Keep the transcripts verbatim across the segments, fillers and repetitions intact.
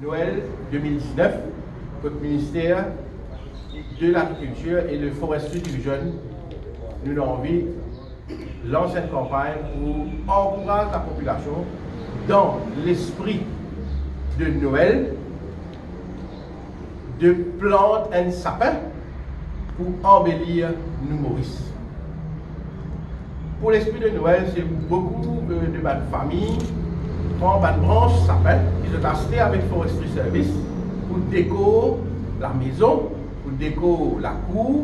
Noël de mil diznef, kot Ministère de l'Agriculture et le Forestry Division, nou anvi lans enn kanpagn pou ankouraz lapopilasion, dan lespri de Noël, de plant enn sapin pou anbelir nou Moris. Pou lespri de Noël, se boukou, euh, de bann fami pran bann brans sapin ki zot aste avek Forestry Service pou dekor lamezon, pou dekor lakour,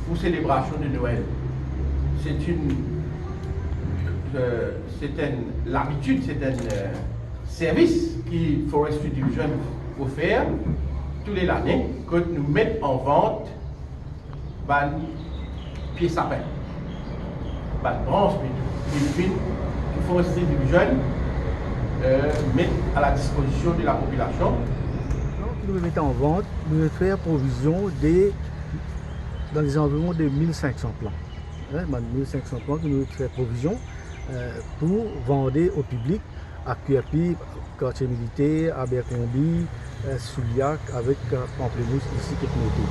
pou selebrasion de Noël. Se enn, euh, se enn labitid, se enn, euh, servis ki Forestry Division ofer tou le lane, kot nou met an vant bann pie sapin, bann brans plito, ki finn, ki Forestry Division, euh, met a la dispozision de lapopilasion. Donk, nou met an vant, nou fer provizion de, dan lezanviron de mil sink san plan. Hein, bann mil sink san plan ki nou fer provizion, euh, pou vande o piblik, a Kirpy, Kartie Militer, Abercrombie, euh, Souliac avek, euh, Pamplemousse isi ki Noto.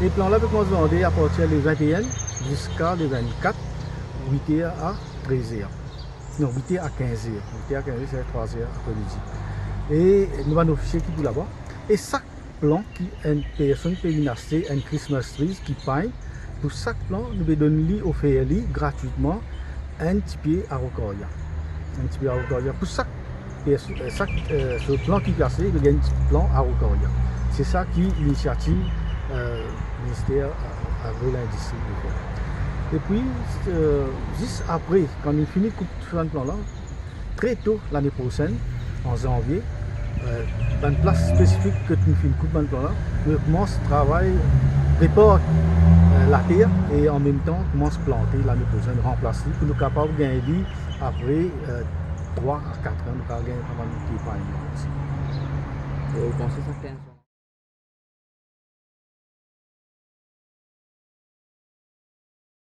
E plan la pe koumans vande apartir le vin-e-enn ziska le vinn-kat, wit er a trez er. Non, wit er a kinz er. Wit er a kinz er, se trwa er apremidi. E nou bann ofisie ki pou laba. E sak plan ki enn personn pe vinn aste, enn Christmas trees ki pagn, pou sak plan, nou pe donn li, ofer li gratwitman enn ti pie araucaria. Enn ti pie araucaria. Pou sak perso-, euh, sak, euh, so plan ki pe aste, li gagn enn ti plan araucaria. Se sa ki linisiativ, euh, Minister, euh, Agro Lindistri pe fer. Epi, euh, zis apre, kan nou fini koup so bann plan la, tre to lane prosenn, an zanvie, euh, bann plas spesifik kot nou finn koup bann plan la, nou koumans travay, prepar, euh, later e an mem tan koumans plante lane prosenn, ranplas li, pou nou kapav gagn li apre, euh, trwa a kat an, nou kapav gagn pa mal de pie pagn osi. E ou panse sa kinz